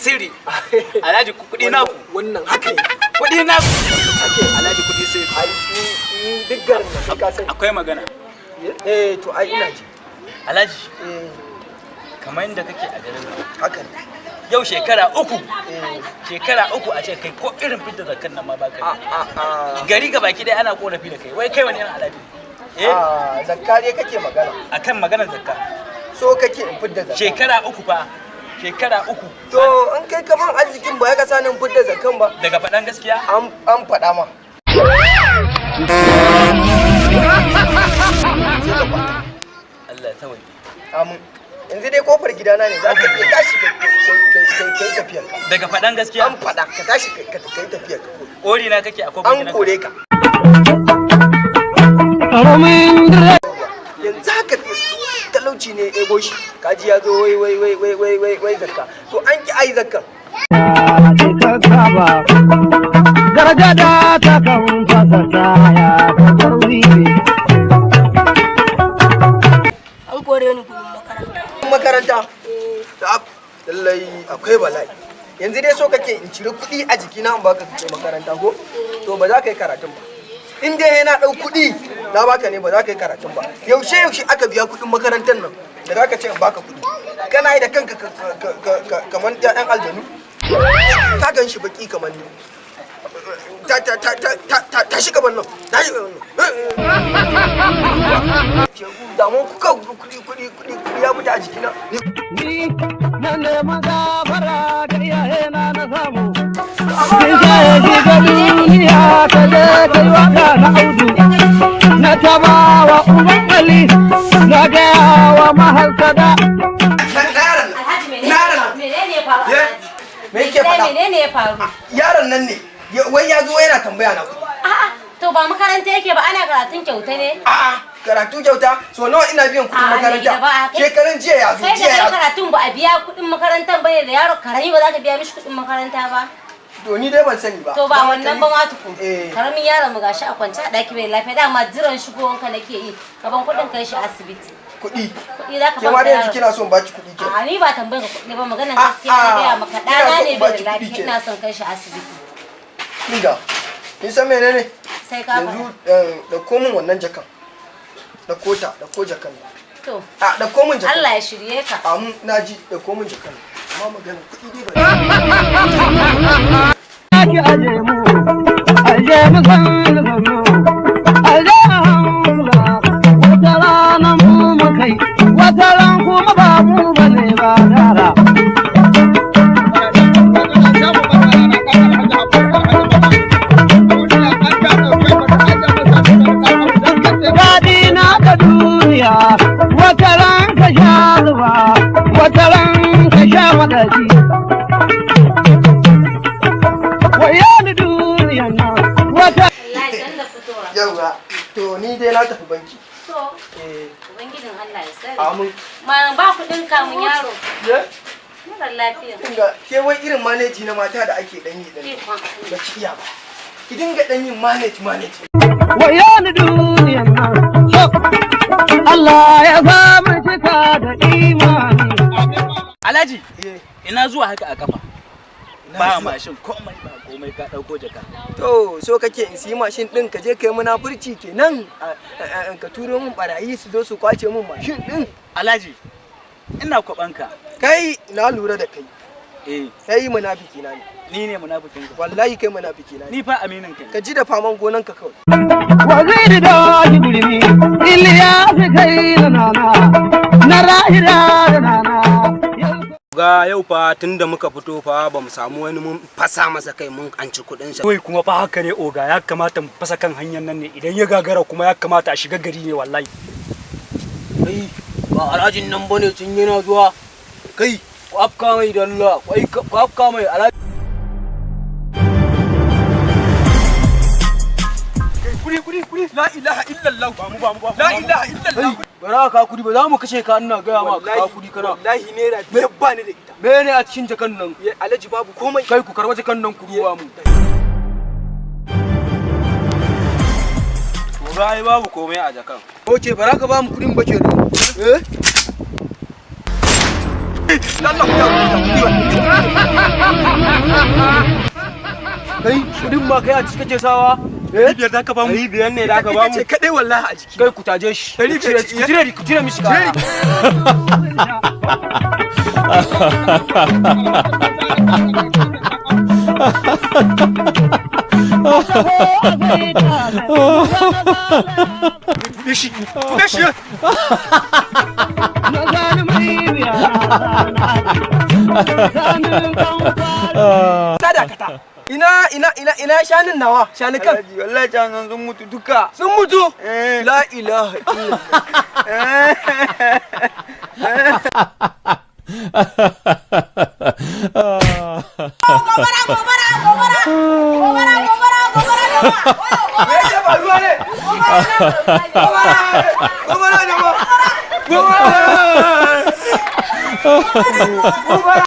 Sirri. Alhaji, kuɗi na ku. Wannan haka ne. Kuɗi na ku. Alhaji, kuɗi sirri. Ai ni duk garin nan kai ka sani. Akwai magana. Eh, to ai ina ji. Alhaji, Eh. kamar yadda kake a garin nan. Haka ne. Yau shekara 3. Eh. Shekara 3 a ce kai ko irin fidda zakkan nan ma baka A yi. a a. Gari ga baki dai ana korafi da kai. Wai kai wani irin alhaji? Eh? A zakka dai kake magana. Akan maganar zakka. So kake in fidda zakka? Shekara 3 fa. Shekara 3. To in kai kaman arzikin ba ya ka sani in fidda zakkan ba. Daga faɗan gaskiya? An faɗa ma. Sai ka kwata. Allah ya tawaye. Amin. Yanzu dai kofar gidana ne, za ka iya tashi kai tafiyar ka. Daga faɗan gaskiya? An faɗa, ka tashi kai tafiyar ka. Kori na kake a kofar An gidanka? kore ka. Yanzu haka talauci ne ego shi. Kaji ya zo wai wai wai wai wai wai wai zakka. To an ki ai zakkan. Gargada ta kan fasa taya ta ne. An kore ni gurin makaranta. Makaranta. Tab, lallai akwai bala'i. Yanzu dai so kake in ciri kuɗi a jikina in baka kai makaranta ko? To ba za ka yi karatun ba. In dai yana ɗau kuɗi na baka ne, ba za ka yi karatun ba. Yaushe yaushe aka biya kuɗin makarantar nan da za ka ce in baka kuɗi? Kana yi da kanka kamar ƴaƴan aljanu? Ka gan shi baki kamar ni. Ta ta ta ta ta ta tashi gaban nan. Tashi gaban nan. Damun kuka kuɗi kuɗi kuɗi kuɗi ya fita a jikina. Ni na nemi gafara ga iyayena na samu. Kin shaye shiga duniya ka je kai waka na audu. Na taba wa uban Ali, na gaya wa mahassada. Yaron nan. Alhaji, menene Yaron nan. menene ya faru? Ye? Alhaji? Me yake faɗa? Menene ya faru? Yaron nan ne. Wai ya zo yana tambaya na kuɗi. A'a, to ba makaranta yake ba, ana karatun kyauta ne? A'a, karatu kyauta? So nawa ina biyan kuɗin A'a, mai gida makaranta? ba a kai. Shekaran jiya ya zo, Kai da jiya kai ya zo. karatun ba a biya kuɗin makarantar bane da yaro karami ba za ka biya mishi kuɗin makaranta ba? To ni dai ban sani ba. To ba Don wannan haka ba ma tukun. Eh. Karamin yaron mu gashi a kwance a ɗaki bai lafiya, dama jiran shigowanka nake yi. Gaban kuɗin kai shi asibiti. Kuɗi. Kuɗi za ka Ke ma ban dai yanzu yaro. kina son baki kuɗi ke. A'a, ni ba tambayar ka kuɗi ba, maganar A'a, gaskiya na gaya maka, ina ɗana son ne bai baki da kuɗi lafiya, ke. ina son kai shi asibiti. Kinga. Kin san menene? Sai ka Yanzu faɗa. Ɗauko min wannan jakan. Ɗauko ta, ɗauko jakan. To A ɗauko min jakan. Allah ya shirye ka. Amin, na ji, ɗauko min jakan. Amma maganar kuɗi dai ba. Ki aje mu, aje mu sannu sannu, aje a hankula, wata rana mu mu kai, wata ran kuma ba mu bane ba yara. Daɗi na ka duniya, wata ran ka sha zuba, wata ran ka sha maɗaci. Wayani duniyan nan, wata Wallahi san da fitowa. Yawwa, to ni dai na tafi banki. To Eh, Ubangijin Allah ya sani. Amin. Ma ba kuɗin kamun yaro. Ye? Mara lafiya. Kinga, ke wai irin manage na mata da ake dan yi dan. Ikon Allah. Ba ki iya ba. Ki dinga dan yin manage manage. Wayani duniyan nan, so Allah ya sa mu cika da imani. Alhaji, Eh, ina zuwa haka a kafa? Ina Ba zuwa. mashin komai, ba komai, ka ɗauko jaka. To so kake in siyi mashin din ka je kai munafurci kenan, ka turo min barayi su zo su kwace min mashin din. Alhaji, ina kwabanka. Kai, na lura da kai. Eh, Kai munafiki na ne. ni ne munafikin ka. Wallahi kai munafiki na ne. Ni fa aminin ka ne. Ka ji da faman gonan ka kawai. Waziri da gurmi, Iliya fi kai na nana, na rahira da nana. Ga yau fa tunda muka fito fa ba mu samu wani mun fasa masa kai mun anci kuɗin sa. Kawai kuma fa haka ne oga, ya kamata mu fasa kan hanyar nan ne, idan ya gagara kuma ya kamata a shiga gari ne wallahi. Kai, ba alhajin nan bane tun yana zuwa. Kai, ku afka mai da Allah, ku afka mai alhaji. Kuri kuri kuri, la ilaha illallah, ba mu ba mu ba, la ilaha illallah. Bara ka kudi ba za mu kashe ka, ina gaya ma ka kudi kana. Wallahi naira 5 ba ni da ita. Mene a cikin jakan nan? Ye, alhaji, babu komai. Kai, ku karɓa jakan nan ku ruwa mu. Oga, ai babu komai a jakan. Oke, bara ka ba mu kudin ba kenan. Eh? Allah ku ya ku ya. Kai kudin ma kai a ciki kake sawa? 500 za ka ba mu? 500 ne za ka ba Ita mu? ce kaɗai wallahi a jiki. Kai ku taje shi. 500 ce. Ku cire, ku cire mishi kaya. Buɗe shi. Buɗe shi. Ta dakata. Ina ina ina ina shanun nawa shanukan. Alhaji wallahi can sun mutu duka. Sun mutu. Eh. La ilaha illallah. Gobara, gobara, gobara. Gobara, gobara, gobara, gobara. Me yake faruwa ne? Gobara! Gobara jama'a! Gobara! Gobara!